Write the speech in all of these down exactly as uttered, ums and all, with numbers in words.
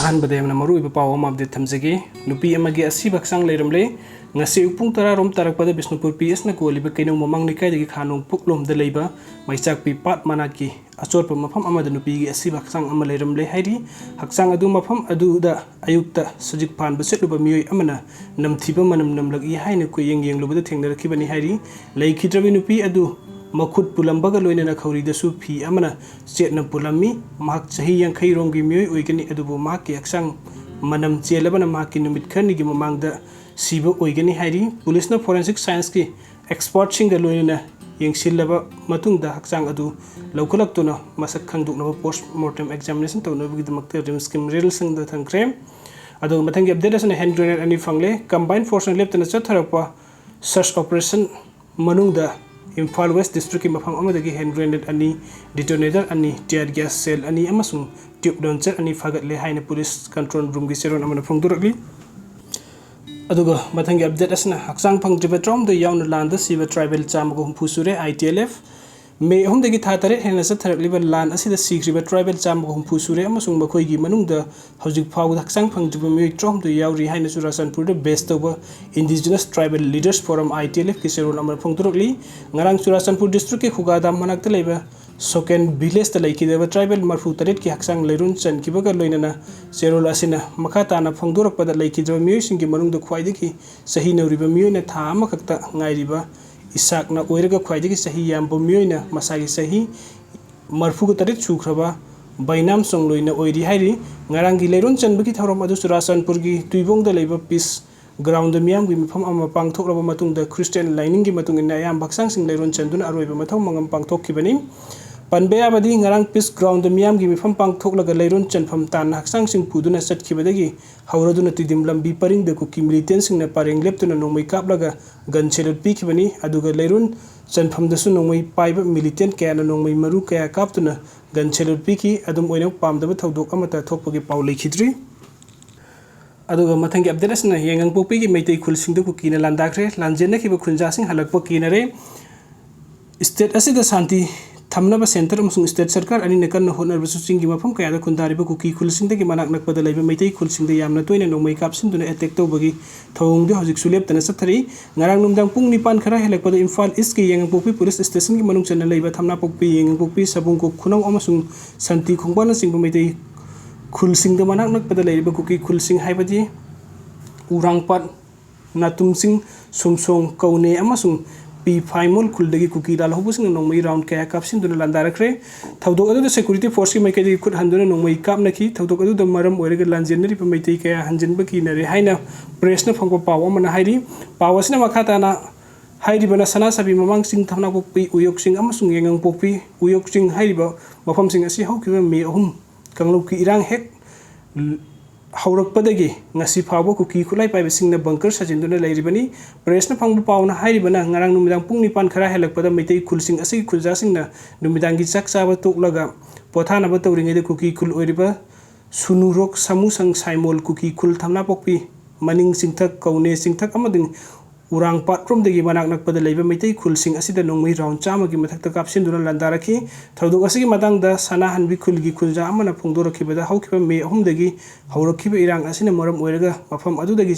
ꯑꯍꯥꯟꯕꯗ ꯌꯥꯝꯅ ꯃꯔꯨꯑꯣꯏꯕ ꯄꯥꯎ ꯑꯃ update ꯊꯝꯖꯒꯦ꯫ ꯅꯨꯄꯤ ꯑꯃꯒꯤ ꯑꯁꯤꯕ ꯍꯛꯆꯥꯡ ꯂꯩꯔꯝꯂꯦ꯫ ꯉꯁꯤ ꯑꯌꯨꯛ ꯄꯨꯡ ꯇꯔꯥ ꯔꯣꯝ ꯇꯥꯔꯛꯄꯗ ꯕꯤꯁꯅꯨꯄꯨꯔ ꯄꯤ ꯑꯦꯁꯅ ꯀꯣꯜꯂꯤꯕ ꯀꯩꯅꯧ ꯃꯃꯥꯡ ꯂꯩꯀꯥꯏꯗꯒꯤ ꯈꯥ ꯅꯣꯡꯄꯣꯛꯂꯣꯝꯗ ꯂꯩꯕ ꯃꯩꯆꯥꯛꯄꯤ ꯄꯥꯠ ꯃꯅꯥꯛꯀꯤ ꯑꯆꯣꯠꯄ ꯃꯐꯝ ꯑꯃꯗ ꯅꯨꯄꯤꯒꯤ ꯑꯁꯤꯕ ꯍꯛꯆꯥꯡ ꯑꯃ ꯂꯩꯔꯝꯂꯦ ꯍꯥꯏꯔꯤ꯫ ꯍꯛꯆꯥꯡ ꯑꯗꯨ ꯃꯐꯝ ꯑꯗꯨꯗ ꯑꯌꯨꯛꯇ ꯁꯖꯤꯛ ꯐꯥꯟꯕ ꯆꯠꯂꯨꯕ ꯃꯤꯑꯣꯏ ꯑꯃꯅ ꯅꯝꯊꯤꯕ ꯃꯅꯝ ꯅꯝꯂꯛꯏ ꯍꯥꯏꯅ ꯀꯣꯏꯌꯦꯡ ꯌꯦꯡꯂꯨꯕꯗ ꯊꯦꯡꯅꯔꯛꯈꯤꯕꯅꯤ ꯍꯥꯏꯔꯤ꯫ ꯂꯩꯈꯤꯗ꯭ꯔꯕꯤ ꯅꯨꯄꯤ ꯑꯗꯨ ꯃꯈꯨꯠ ꯄꯨꯜꯂꯝꯕꯒ ꯂꯣꯏꯅꯅ ꯈꯧꯔꯤꯗꯁꯨ ꯐꯤ ꯑꯃꯅ ꯆꯦꯠꯅ ꯄꯨꯜꯂꯝꯃꯤ꯫ ꯃꯍꯥꯛ ꯆꯍꯤ ꯌꯥꯡꯈꯩ ꯔꯣꯝꯒꯤ ꯃꯤꯑꯣꯏ ꯑꯣꯏꯒꯅꯤ, ꯑꯗꯨꯕꯨ ꯃꯍꯥꯛꯀꯤ ꯍꯛꯆꯥꯡ ꯃꯅꯝ ꯆꯦꯜꯂꯕꯅ ꯃꯍꯥꯛꯀꯤ ꯅꯨꯃꯤꯠ ꯈꯔꯅꯤꯒꯤ ꯃꯃꯥꯡꯗ ꯁꯤꯕ ꯑꯣꯏꯒꯅꯤ ꯍꯥꯏꯔꯤ꯫ ꯄꯨꯂꯤꯁꯅ forensic scienceꯀꯤ expertꯁꯤꯡꯒ ꯂꯣꯏꯅꯅ ꯌꯦꯡꯁꯤꯜꯂꯕ ꯃꯇꯨꯡꯗ ꯍꯛꯆꯥꯡ ꯑꯗꯨ ꯂꯧꯈꯠꯂꯛꯇꯨꯅ ꯃꯁꯛ ꯈꯪꯗꯣꯛꯅꯕ post mortem examination ꯇꯧꯅꯕꯒꯤꯗꯃꯛꯇ RIMSꯀꯤ ꯃꯔꯤꯜꯁꯤꯡꯗ ꯊꯝꯈ꯭ꯔꯦ꯫ ꯑꯗꯨꯒ ꯃꯊꯪꯒꯤ update ꯑꯁꯤꯅ hand grenade ꯑꯅꯤ ꯐꯪꯂꯦ꯫ Combined forceꯅ ꯂꯦꯞꯇꯅ ꯆꯠꯊꯔꯛꯄ search operation ꯃꯅꯨꯡꯗ ꯏꯝꯐꯥꯜ West districtꯀꯤ ꯃꯐꯝ ꯑꯃꯗꯒꯤ hand grenade ꯑꯅꯤ, detonator ꯑꯅꯤ, tear gas shell ꯑꯅꯤ ꯑꯃꯁꯨꯡ tube launcher ꯑꯅꯤ ꯐꯥꯒꯠꯂꯦ ꯍꯥꯏꯅ police control roomꯒꯤ ꯆꯦꯔꯣꯜ ꯑꯃꯅ ꯐꯣꯡꯗꯣꯔꯛꯂꯤ꯫ ꯑꯗꯨꯒ ꯃꯊꯪꯒꯤ update ꯑꯁꯤꯅ ꯍꯛꯆꯥꯡ ꯐꯪꯗ꯭ꯔꯤꯕ ꯇꯔꯥꯍꯨꯝꯗꯣꯏ ꯌꯥꯎꯅ ꯂꯥꯟꯗ ꯁꯤꯕ tribal ꯆꯥꯝꯃꯒ ꯍꯨꯝꯐꯨ ꯁꯨꯔꯦ꯫ ITLF꯫ May ꯑꯍꯨꯝꯗꯒꯤ ꯊꯥ ꯇꯔꯦꯠ ꯍꯦꯟꯅ ꯆꯠꯊꯔꯛꯂꯤꯕ ꯂꯥꯟ ꯑꯁꯤꯗ ꯁꯤꯈ꯭ꯔꯤꯕ tribal ꯆꯥꯝꯃꯒ ꯍꯨꯝꯐꯨ ꯁꯨꯔꯦ ꯑꯃꯁꯨꯡ ꯃꯈꯣꯏꯒꯤ ꯃꯅꯨꯡꯗ ꯍꯧꯖꯤꯛ ꯐꯥꯎꯕꯗ ꯍꯛꯆꯥꯡ ꯐꯪꯗ꯭ꯔꯤꯕ ꯃꯤꯑꯣꯏ ꯇꯔꯥꯍꯨꯝꯗꯣꯏ ꯌꯥꯎꯔꯤ ꯍꯥꯏꯅ ꯆꯨꯔꯥꯆꯥꯟꯄꯨꯔꯗ base ꯇꯧꯕ indigenous tribal leaders forum, ITLFꯀꯤ ꯆꯦꯔꯣꯜ ꯑꯃꯅ ꯐꯣꯡꯗꯣꯔꯛꯂꯤ꯫ ꯉꯔꯥꯡ ꯆꯨꯔꯥꯆꯥꯟꯄꯨꯔ districtꯀꯤ ꯈꯨꯒꯥꯗꯥꯝ ꯃꯅꯥꯛꯇ ꯂꯩꯕ ꯁꯣꯀꯦꯟ villageꯇ ꯂꯩꯈꯤꯗꯕ tribal ꯃꯔꯐꯨ ꯇꯔꯦꯠꯀꯤ ꯍꯛꯆꯥꯡ ꯂꯩꯔꯣꯟ ꯆꯟꯈꯤꯕꯒ ꯂꯣꯏꯅꯅ ꯆꯦꯔꯣꯜ ꯑꯁꯤꯅ ꯃꯈꯥ ꯇꯥꯅ ꯐꯣꯡꯗꯣꯔꯛꯄꯗ, ꯂꯩꯈꯤꯗ꯭ꯔꯕ ꯃꯤꯑꯣꯏꯁꯤꯡꯒꯤ ꯃꯅꯨꯡꯗ ꯈ꯭ꯋꯥꯏꯗꯒꯤ ꯆꯍꯤ ꯅꯧꯔꯤꯕ ꯃꯤꯑꯣꯏꯅ ꯊꯥ ꯑꯃꯈꯛꯇ ꯉꯥꯏꯔꯤꯕ ꯏꯁꯥꯛꯅ ꯑꯣꯏꯔꯒ ꯈ꯭ꯋꯥꯏꯗꯒꯤ ꯆꯍꯤ ꯌꯥꯝꯕ ꯃꯤꯑꯣꯏꯅ ꯃꯁꯥꯒꯤ ꯆꯍꯤ ꯃꯔꯐꯨꯒ ꯇꯔꯦꯠ ꯁꯨꯈ꯭ꯔꯕ ꯕꯩꯅꯥꯝ ꯆꯣꯡꯂꯣꯏꯅ ꯑꯣꯏꯔꯤ ꯍꯥꯏꯔꯤ꯫ ꯉꯔꯥꯡꯒꯤ ꯂꯩꯔꯣꯟ ꯆꯟꯕꯒꯤ ꯊꯧꯔꯝ ꯑꯗꯨ ꯆꯨꯔꯥꯆꯥꯟꯄꯨꯔꯒꯤ ꯇꯨꯏꯕꯣꯡꯗ ꯂꯩꯕ peace groundꯗ ꯃꯤꯌꯥꯝꯒꯤ ꯃꯐꯝ ꯑꯃ ꯄꯥꯡꯊꯣꯛꯂꯕ ꯃꯇꯨꯡꯗ Christian ꯂꯥꯏꯅꯤꯡꯒꯤ ꯃꯇꯨꯡ ꯏꯟꯅ ꯑꯌꯥꯝꯕ ꯍꯛꯆꯥꯡꯁꯤꯡ ꯂꯩꯔꯣꯟ ꯆꯟꯗꯨꯅ ꯑꯔꯣꯏꯕ ꯃꯊꯧ ꯃꯉꯝ ꯄꯥꯡꯊꯣꯛꯈꯤꯕꯅꯤ꯫ ꯄꯟꯕ ꯌꯥꯕꯗꯤ, ꯉꯔꯥꯡ peace groundꯗ ꯃꯤꯌꯥꯝꯒꯤ ꯃꯤꯐꯝ ꯄꯥꯡꯊꯣꯛꯂꯒ ꯂꯩꯔꯣꯟ ꯆꯟꯐꯝ ꯇꯥꯟꯅ ꯍꯛꯆꯥꯡꯁꯤꯡ ꯄꯨꯗꯨꯅ ꯆꯠꯈꯤꯕꯗꯒꯤ ꯍꯧꯔꯗꯨꯅ ꯇꯤꯗꯤꯝ ꯂꯝꯕꯤ ꯄꯔꯤꯡꯗ ꯀꯨꯀꯤ militantꯁꯤꯡꯅ ꯄꯔꯦꯡ ꯂꯦꯞꯇꯨꯅ ꯅꯣꯡꯃꯩ ꯀꯥꯞꯂꯒ gun salute ꯄꯤꯈꯤꯕꯅꯤ꯫ ꯑꯗꯨꯒ ꯂꯩꯔꯣꯟ ꯆꯟꯐꯝꯗꯁꯨ ꯅꯣꯡꯃꯩ ꯄꯥꯏꯕ militant ꯀꯌꯥꯅ ꯅꯣꯡꯃꯩ ꯃꯔꯨ ꯀꯌꯥ ꯀꯥꯞꯇꯨꯅ gun salute ꯄꯤꯈꯤ꯫ ꯑꯗꯨꯝ ꯑꯣꯏꯅꯃꯛ ꯄꯥꯝꯗꯕ ꯊꯧꯗꯣꯛ ꯑꯃꯠꯇ ꯊꯣꯛꯄꯒꯤ ꯄꯥꯎ ꯂꯩꯈꯤꯗ꯭ꯔꯤ꯫ ꯑꯗꯨꯒ ꯃꯊꯪꯒꯤ update ꯑꯁꯤꯅ ꯌꯥꯏꯉꯪꯄꯣꯛꯄꯤꯒꯤ ꯃꯩꯇꯩ ꯈꯨꯜꯁꯤꯡꯗ ꯀꯨꯀꯤꯅ ꯂꯥꯟꯗꯥꯈ꯭ꯔꯦ꯫ ꯂꯥꯟꯖꯦꯟꯅꯈꯤꯕ ꯈꯨꯟꯖꯥꯁꯤꯡ ꯍꯜꯂꯛꯄ ꯀꯤꯅꯔꯦ꯫ State ꯑꯁꯤꯗ ꯁꯥꯟꯇꯤ ꯊꯝꯅꯕ centre ꯑꯃꯁꯨꯡ state ꯁꯔꯀꯥꯔ ꯑꯅꯤꯅ ꯀꯟꯅ ꯍꯣꯠꯅꯔꯕꯁꯨ, ꯆꯤꯡꯒꯤ ꯃꯐꯝ ꯀꯌꯥꯗ ꯈꯨꯟꯗꯥꯔꯤꯕ ꯀꯨꯀꯤ ꯈꯨꯜꯁꯤꯡꯗꯒꯤ ꯃꯅꯥꯛ ꯅꯛꯄꯗ ꯂꯩꯕ ꯃꯩꯇꯩ ꯈꯨꯜꯁꯤꯡꯗ ꯌꯥꯝꯅ ꯇꯣꯏꯅ ꯅꯣꯡꯃꯩ ꯀꯥꯞꯁꯤꯟꯗꯨꯅ attack ꯇꯧꯕꯒꯤ ꯊꯧꯑꯣꯡꯗꯤ ꯍꯧꯖꯤꯛꯁꯨ ꯂꯦꯞꯇꯅ ꯆꯠꯊꯔꯤ꯫ ꯉꯔꯥꯡ ꯅꯨꯃꯤꯗꯥꯡ ꯄꯨꯡ ꯅꯤꯄꯥꯟ ꯈꯔ ꯍꯦꯜꯂꯛꯄꯗ ꯏꯝꯐꯥꯜ East ꯀꯤ ꯌꯥꯏꯉꯪꯄꯣꯛꯄꯤ police station ꯒꯤ ꯃꯅꯨꯡ ꯆꯟꯅ ꯂꯩꯕ ꯊꯝꯅꯥꯄꯣꯛꯄꯤ, ꯌꯥꯏꯉꯪꯄꯣꯛꯄꯤ, ꯁꯕꯨꯡꯈꯣꯛ, ꯈꯨꯅꯧ ꯑꯃꯁꯨꯡ ꯁꯟꯇꯤ ꯈꯣꯡꯕꯥꯟꯅꯆꯤꯡꯕ ꯃꯩꯇꯩ ꯈꯨꯜꯁꯤꯡꯗ ꯃꯅꯥꯛ ꯅꯛꯄꯗ ꯂꯩꯔꯤꯕ ꯀꯨꯀꯤ ꯈꯨꯜꯁꯤꯡ ꯍꯥꯏꯕꯗꯤ ꯎꯔꯥꯡꯄꯥꯠ, ꯅꯥꯇꯨꯝꯁꯤꯡ, ꯁꯨꯝꯁꯣꯡ, ꯀꯧꯅꯦ ꯑꯃꯁꯨꯡ ꯄꯤ ꯐꯥꯏꯃꯣꯜ ꯈꯨꯜꯗꯒꯤ ꯀꯨꯀꯤ ꯂꯥꯜꯍꯧꯕꯁꯤꯡꯅ ꯅꯣꯡꯃꯩ round ꯀꯌꯥ ꯀꯥꯞꯁꯤꯟꯗꯨꯅ ꯂꯥꯟꯗꯥꯔꯛꯈ꯭ꯔꯦ꯫ ꯊꯧꯗꯣꯛ ꯑꯗꯨꯗ security force ꯀꯤ ꯃꯥꯏꯀꯩꯗꯒꯤ ꯈꯨꯠ ꯍꯟꯗꯨꯅ ꯅꯣꯡꯃꯩ ꯀꯥꯞꯅꯈꯤ꯫ ꯊꯧꯗꯣꯛ ꯑꯗꯨꯗ ꯃꯔꯝ ꯑꯣꯏꯔꯒ ꯂꯥꯟꯖꯦꯟꯅꯔꯤꯕ ꯃꯩꯇꯩ ꯀꯌꯥ ꯍꯟꯖꯤꯟꯕ ꯀꯤꯅꯔꯦ ꯍꯥꯏꯅ press ꯅ ꯐꯪꯕ ꯄꯥꯎ ꯑꯃꯅ ꯍꯥꯏꯔꯤ꯫ ꯄꯥꯎ ꯑꯁꯤꯅ ꯃꯈꯥ ꯇꯥꯅ ꯍꯥꯏꯔꯤꯕꯅ ꯁꯅꯥꯁꯥꯕꯤ ꯃꯃꯥꯡ ꯆꯤꯡ, ꯊꯝꯅꯥꯄꯣꯛꯄꯤ, ꯎꯌꯣꯛ ꯆꯤꯡ ꯑꯃꯁꯨꯡ ꯌꯥꯏꯉꯪꯄꯣꯛꯄꯤ, ꯎꯌꯣꯛ ꯆꯤꯡ ꯍꯥꯏꯔꯤꯕ ꯃꯐꯝꯁꯤꯡ ꯑꯁꯤ ꯍꯧꯈꯤꯕ ꯃꯦ ꯑꯍꯨꯝ ꯀꯥꯡꯂꯨꯞꯀꯤ ꯏꯔꯥꯡ ꯍꯦꯛ ꯍꯧꯔꯛꯄꯗꯒꯤ ꯉꯁꯤ ꯐꯥꯎꯕ ꯀꯨꯀꯤ ꯈꯨꯠꯂꯥꯏ ꯄꯥꯏꯕꯁꯤꯡꯅ bunker ꯁꯥꯖꯤꯟꯗꯨꯅ ꯂꯩꯔꯤꯕꯅꯤ꯫ Press ꯅ ꯐꯪꯕ ꯄꯥꯎꯅ ꯍꯥꯏꯔꯤꯕꯅ ꯉꯔꯥꯡ ꯅꯨꯃꯤꯗꯥꯡ ꯄꯨꯡ ꯅꯤꯄꯥꯟ ꯈꯔ ꯍꯦꯜꯂꯛꯄꯗ ꯃꯩꯇꯩ ꯈꯨꯜꯁꯤꯡ ꯑꯁꯤꯒꯤ ꯈꯨꯟꯖꯥꯁꯤꯡꯅ ꯅꯨꯃꯤꯗꯥꯡꯒꯤ ꯆꯥꯛ ꯆꯥꯕ ꯇꯣꯛꯂꯒ ꯄꯣꯊꯥꯅꯕ ꯇꯧꯔꯤꯉꯩꯗ ꯀꯨꯀꯤ ꯈꯨꯜ ꯑꯣꯏꯔꯤꯕ ꯁꯨꯅꯨꯔꯣꯛ, ꯁꯥꯃꯨꯁꯪ, ꯁꯥꯏꯃꯣꯜ, ꯀꯨꯀꯤ ꯈꯨꯜ, ꯊꯝꯅꯥꯄꯣꯛꯄꯤ, ꯃꯅꯤꯡ ꯆꯤꯡꯊꯛ, ꯀꯧꯅꯦ ꯆꯤꯡꯊꯛ ꯑꯃꯗꯤ ꯎꯔꯥꯡꯄꯥꯠꯔꯣꯝꯗꯒꯤ ꯃꯅꯥꯛ ꯅꯛꯄꯗ ꯂꯩꯕ ꯃꯩꯇꯩ ꯈꯨꯜꯁꯤꯡ ꯑꯁꯤꯗ ꯅꯣꯡꯃꯩ round ꯆꯥꯝꯃꯒꯤ ꯃꯊꯛꯇ ꯀꯥꯞꯁꯤꯟꯗꯨꯅ ꯂꯥꯟꯗꯥꯔꯛꯈꯤ꯫ ꯊꯧꯗꯣꯛ ꯑꯁꯤꯒꯤ ꯃꯇꯥꯡꯗ ꯁꯅꯥꯍꯟꯕꯤ ꯈꯨꯜꯒꯤ ꯈꯨꯟꯖꯥ ꯑꯃꯅ ꯐꯣꯡꯗꯣꯔꯛꯈꯤꯕꯗ, ꯍꯧꯈꯤꯕ ꯃꯦ ꯑꯍꯨꯝꯗꯒꯤ ꯍꯧꯔꯛꯈꯤꯕ ꯏꯔꯥꯡ ꯑꯁꯤꯅ ꯃꯔꯝ ꯑꯣꯏꯔꯒ ꯃꯐꯝ ꯑꯗꯨꯗꯒꯤ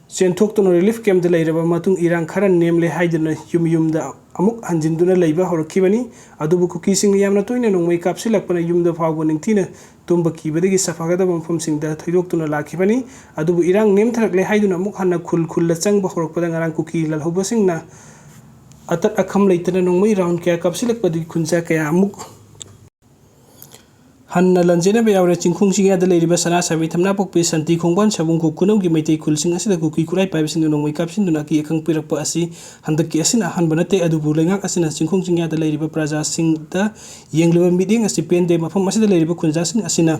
ꯆꯦꯟꯊꯣꯛꯇꯨꯅ relief camp ꯇ ꯂꯩꯔꯕ ꯃꯇꯨꯡ, ꯏꯔꯥꯡ ꯈꯔ ꯅꯦꯝꯂꯦ ꯍꯥꯏꯗꯨꯅ ꯌꯨꯝ ꯌꯨꯝꯗ ꯑꯃꯨꯛ ꯍꯟꯖꯤꯟꯗꯨꯅ ꯂꯩꯕ ꯍꯧꯔꯛꯈꯤꯕꯅꯤ꯫ ꯑꯗꯨꯕꯨ ꯀꯨꯀꯤꯁꯤꯡꯅ ꯌꯥꯝꯅ ꯇꯣꯏꯅ ꯅꯣꯡꯃꯩ ꯀꯥꯞꯁꯤꯜꯂꯛꯄꯅ ꯌꯨꯝꯗ ꯐꯥꯎꯕ ꯅꯤꯡꯊꯤꯅ ꯇꯨꯝꯕ ꯀꯤꯕꯗꯒꯤ ꯁꯥꯐꯒꯗꯕ ꯃꯐꯝꯁꯤꯡꯗ ꯊꯩꯗꯣꯛꯇꯨꯅ ꯂꯥꯛꯈꯤꯕꯅꯤ꯫ ꯑꯗꯨꯕꯨ ꯏꯔꯥꯡ ꯅꯦꯝꯊꯔꯛꯂꯦ ꯍꯥꯏꯗꯨꯅ ꯑꯃꯨꯛ ꯍꯟꯅ ꯈꯨꯜ ꯈꯨꯜꯗ ꯆꯪꯕ ꯍꯧꯔꯛꯄꯗ ꯉꯔꯥꯡ ꯀꯨꯀꯤ ꯂꯥꯜꯍꯧꯕꯁꯤꯡꯅ ꯑꯇꯠ ꯑꯈꯝ ꯂꯩꯇꯅ ꯅꯣꯡꯃꯩ round ꯀꯌꯥ ꯀꯥꯞꯁꯤꯜꯂꯛꯄꯗꯒꯤ ꯈꯨꯟꯖꯥ ꯀꯌꯥ ꯑꯃꯨꯛ ꯍꯟꯅ ꯂꯥꯟꯖꯦꯟꯅꯕ ꯌꯥꯎꯔꯦ꯫ ꯆꯤꯡꯈꯣꯡ ꯆꯤꯡꯌꯥꯗ ꯂꯩꯔꯤꯕ ꯁꯅꯥꯁꯥꯕꯤ, ꯊꯝꯅꯥꯄꯣꯛꯄꯤ, ꯁꯟꯇꯤ ꯈꯣꯡꯕꯥꯟ, ꯁꯕꯨꯡꯈꯣꯛ ꯈꯨꯅꯧꯒꯤ ꯃꯩꯇꯩ ꯈꯨꯜꯁꯤꯡ ꯑꯁꯤꯗ ꯀꯨꯀꯤ ꯈꯨꯠꯂꯥꯏ ꯄꯥꯏꯕꯁꯤꯡꯅ ꯅꯣꯡꯃꯩ ꯀꯥꯞꯁꯤꯟꯗꯨꯅ ꯑꯀꯤ ꯑꯈꯪ ꯄꯤꯔꯛꯄ ꯑꯁꯤ ꯍꯟꯗꯛꯀꯤ ꯑꯁꯤꯅ ꯑꯍꯥꯟꯕ ꯅꯠꯇꯦ꯫ ꯑꯗꯨꯕꯨ ꯂꯩꯉꯥꯛ ꯑꯁꯤꯅ ꯆꯤꯡꯈꯣꯡ ꯆꯤꯡꯌꯥꯗ ꯂꯩꯔꯤꯕ ꯄ꯭ꯔꯖꯥꯁꯤꯡꯗ ꯌꯦꯡꯂꯤꯕ ꯃꯤꯠꯌꯦꯡ ꯑꯁꯤ ꯄꯦꯟꯗꯦ꯫ ꯃꯐꯝ ꯑꯁꯤꯗ ꯂꯩꯔꯤꯕ ꯈꯨꯟꯖꯥꯁꯤꯡ ꯑꯁꯤꯅ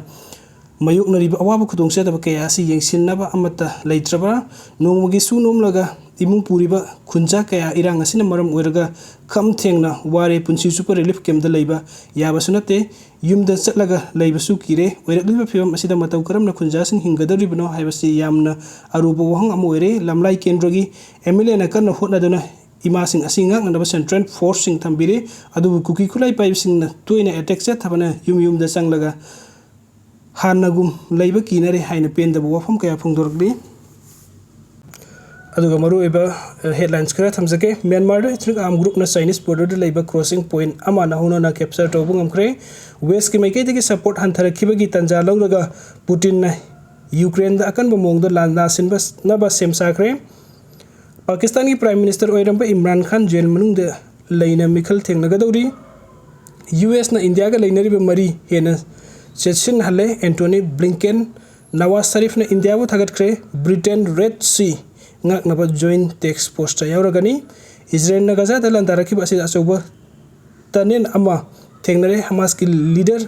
ꯃꯥꯌꯣꯛꯅꯔꯤꯕ ꯑꯋꯥꯕ ꯈꯨꯗꯣꯡꯆꯥꯗꯕ ꯀꯌꯥ ꯑꯁꯤ ꯌꯦꯡꯁꯤꯟꯅꯕ ꯑꯃꯠꯇ ꯂꯩꯇ꯭ꯔꯕ꯭ꯔꯥ? ꯅꯣꯡꯃꯒꯤ ꯁꯨ ꯅꯣꯝꯂꯒ ꯏꯃꯨꯡ ꯄꯨꯔꯤꯕ ꯈꯨꯟꯖꯥ ꯀꯌꯥ ꯏꯔꯥꯡ ꯑꯁꯤꯅ ꯃꯔꯝ ꯑꯣꯏꯔꯒ ꯈꯝ ꯊꯦꯡꯅ ꯋꯥꯔꯦ꯫ ꯄꯨꯟꯁꯤ ꯆꯨꯞꯄ relief camp ꯇ ꯂꯩꯕ ꯌꯥꯕꯁꯨ ꯅꯠꯇꯦ꯫ ꯌꯨꯝꯗ ꯆꯠꯂꯒ ꯂꯩꯕꯁꯨ ꯀꯤꯔꯦ꯫ ꯑꯣꯏꯔꯛꯂꯤꯕ ꯐꯤꯕꯝ ꯑꯁꯤꯗ ꯃꯇꯧ ꯀꯔꯝꯅ ꯈꯨꯟꯖꯥꯁꯤꯡ ꯍꯤꯡꯒꯗꯧꯔꯤꯕꯅꯣ ꯍꯥꯏꯕꯁꯤ ꯌꯥꯝꯅ ꯑꯔꯨꯕ ꯋꯥꯍꯪ ꯑꯃ ꯑꯣꯏꯔꯦ꯫ ꯂꯝꯂꯥꯏ ꯀꯦꯟꯗ꯭ꯔꯒꯤ M L A ꯅ ꯀꯟꯅ ꯍꯣꯠꯅꯗꯨꯅ ꯏꯃꯥꯁꯤꯡ ꯑꯁꯤ ꯉꯥꯛꯅꯅꯕ central forceꯁꯤꯡ ꯊꯝꯕꯤꯔꯤ꯫ ꯑꯗꯨꯕꯨ ꯀꯨꯀꯤ ꯈꯨꯠꯂꯥꯏ ꯄꯥꯏꯕꯁꯤꯡꯅ ꯇꯣꯏꯅ attack ꯆꯠꯊꯕꯅ ꯌꯨꯝ ꯌꯨꯝꯗ ꯆꯪꯂꯒ ꯍꯥꯟꯅꯒꯨꯝ ꯂꯩꯕ ꯀꯤꯅꯔꯦ ꯍꯥꯏꯅ ꯄꯦꯟꯗꯕ ꯋꯥꯐꯝ ꯀꯌꯥ ꯐꯣꯡꯗꯣꯔꯛꯂꯤ꯫ ꯑꯗꯨꯒ ꯃꯔꯨꯑꯣꯏꯕ, ꯑ, headlines ꯈꯔ ꯊꯝꯖꯒꯦ꯫ ꯃ꯭ꯌꯥꯟꯃꯥꯔꯗ ethnic armed groupꯅ Chinese borderꯗ ꯂꯩꯕ crossing point ꯑꯃ ꯅꯧꯍꯧꯅꯅ capture ꯇꯧꯕ ꯉꯝꯈ꯭ꯔꯦ꯫ Westꯀꯤ ꯃꯥꯏꯀꯩꯗꯒꯤ support ꯍꯟꯊꯔꯛꯈꯤꯕꯒꯤ ꯇꯥꯟꯖꯥ ꯂꯧꯔꯒ ꯄꯨꯇꯤꯟꯅ ꯌꯨꯀ꯭ꯔꯦꯟꯗ ꯑꯀꯟꯕ ꯃꯑꯣꯡꯗ ꯂꯥꯟ ꯅꯥꯁꯤꯟꯕ-, ꯅꯕ ꯁꯦꯝ ꯁꯥꯈ꯭ꯔꯦ꯫ ꯄꯥꯀꯤꯁꯇꯥꯟꯒꯤ Prime Minister ꯑꯣꯏꯔꯝꯕ ꯏꯝꯔꯥꯟ ꯈꯥꯟ ꯖꯦꯜ ꯃꯅꯨꯡꯗ ꯂꯩꯅ ꯃꯤꯈꯜ ꯊꯦꯡꯅꯒꯗꯧꯔꯤ꯫ ꯌꯨ ꯑꯦꯁꯅ ꯏꯟꯗꯤꯌꯥꯒ ꯂꯩꯅꯔꯤꯕ ꯃꯔꯤ ꯍꯦꯟꯅ ꯆꯦꯠꯁꯤꯟꯍꯜꯂꯦ꯫ Antony Blinken. ꯅꯋꯥꯖ ꯁꯔꯤꯐꯅ ꯏꯟꯗꯤꯌꯥꯕꯨ ꯊꯥꯒꯠꯈ꯭ꯔꯦ꯫ ꯕ꯭ꯔꯤꯇꯦꯟ Red Sea ꯉꯥꯛꯅꯕ joint task forceꯇ ꯌꯥꯎꯔꯒꯅꯤ꯫ ꯏꯖꯔꯦꯜꯅ ꯒꯖꯥꯗ ꯂꯥꯟꯗꯥꯔꯛꯈꯤꯕ ꯑꯁꯤꯗ ꯑꯆꯧꯕ tunnel ꯑꯃ ꯊꯦꯡꯅꯔꯦ꯫ ꯍꯃꯥꯁꯀꯤ leader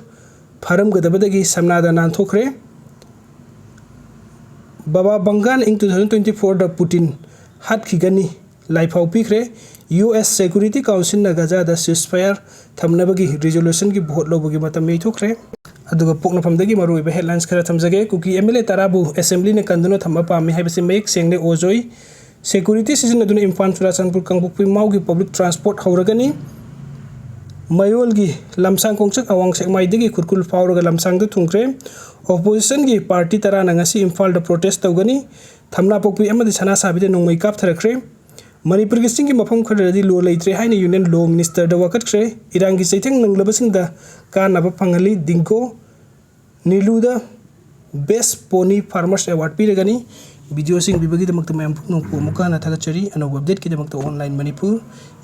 ꯐꯥꯔꯝꯒꯗꯕꯗꯒꯤ ꯁꯝꯅꯥꯗ ꯅꯥꯟꯊꯣꯛꯈ꯭ꯔꯦ꯫ ꯕꯕꯥ ꯕꯪꯒꯥꯟ ꯏꯪ two thousand twenty fourꯗ ꯄꯨꯇꯤꯟ ꯍꯥꯠꯈꯤꯒꯅꯤ ꯂꯥꯏꯐꯥꯎ ꯄꯤꯈ꯭ꯔꯦ꯫ ꯌꯨ ꯑꯦꯁ Security Councilꯅ ꯒꯖꯥꯗ ceasefire ꯊꯝꯅꯕꯒꯤ resolutionꯒꯤ vote ꯂꯧꯕꯒꯤ ꯃꯇꯝ ꯌꯩꯊꯣꯛꯈ꯭ꯔꯦ꯫ ꯑꯗꯨꯒ ꯄꯣꯛꯅꯐꯝꯗꯒꯤ ꯃꯔꯨꯑꯣꯏꯕ headlines ꯈꯔ ꯊꯝꯖꯒꯦ꯫ ꯀꯨꯀꯤ M L A ꯇꯔꯥꯕꯨ assemblyꯅ ꯀꯟꯗꯨꯅ ꯊꯝꯕ ꯄꯥꯝꯃꯤ ꯍꯥꯏꯕꯁꯤ ꯃꯌꯦꯛ ꯁꯦꯡꯂꯦ ꯑꯣꯖꯣꯏ꯫ Security ꯁꯤꯖꯤꯟꯅꯗꯨꯅ ꯏꯝꯐꯥꯜ, ꯆꯨꯔꯥꯆꯥꯟꯄꯨꯔ, ꯀꯥꯡꯄꯣꯛꯄꯤ, ꯃꯥꯎꯒꯤ public transport ꯍꯧꯔꯒꯅꯤ꯫ ꯃꯌꯣꯜꯒꯤ ꯂꯝꯁꯥꯡ ꯈꯣꯡꯆꯠ ꯑꯋꯥꯡ ꯁꯦꯛꯃꯥꯏꯗꯒꯤ ꯈꯨꯔꯈꯨꯜ ꯐꯥꯎꯔꯒ ꯂꯝꯁꯥꯡꯗ ꯊꯨꯡꯈ꯭ꯔꯦ꯫ Oppositionꯒꯤ party ꯇꯔꯥꯅ ꯉꯁꯤ ꯏꯝꯐꯥꯜꯗ protest ꯇꯧꯒꯅꯤ꯫ ꯊꯝꯅꯥꯄꯣꯛꯄꯤ ꯑꯃꯗꯤ ꯁꯅꯥꯁꯥꯕꯤꯗ ꯅꯣꯡꯃꯩ ꯀꯥꯞꯊꯔꯛꯈ꯭ꯔꯦ꯫ ꯃꯅꯤꯄꯨꯔꯒꯤ ꯆꯤꯡꯒꯤ ꯃꯐꯝ ꯈꯔꯗꯗꯤ law ꯂꯩꯇ꯭ꯔꯦ ꯍꯥꯏꯅ Union Law Ministerꯗ ꯋꯥꯀꯠꯈ꯭ꯔꯦ꯫ ꯏꯔꯥꯡꯒꯤ ꯆꯩꯊꯦꯡ ꯅꯪꯂꯕꯁꯤꯡꯗ ꯀꯥꯟꯅꯕ ꯐꯪꯍꯜꯂꯤ꯫ ꯗꯤꯡꯒꯣ ꯅꯤꯂꯨꯗ Best Pony Farmers Award ꯄꯤꯔꯒꯅꯤ꯫ Videoꯁꯤꯡ ꯌꯦꯡꯕꯤꯕꯒꯤꯗꯃꯛꯇ ꯃꯌꯥꯝ ꯄꯨꯝꯅꯃꯛꯄꯨ ꯑꯃꯨꯛꯀ ꯍꯟꯅ ꯊꯥꯒꯠꯆꯔꯤ꯫ ꯑꯅꯧꯕ updateꯀꯤꯗꯃꯛꯇ Online Manipur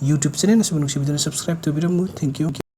YouTube channel ꯑꯁꯤꯕꯨ ꯅꯨꯡꯁꯤꯕꯤꯗꯨꯅ subscribe ꯇꯧꯕꯤꯔꯝꯃꯨ꯫ Thank you꯫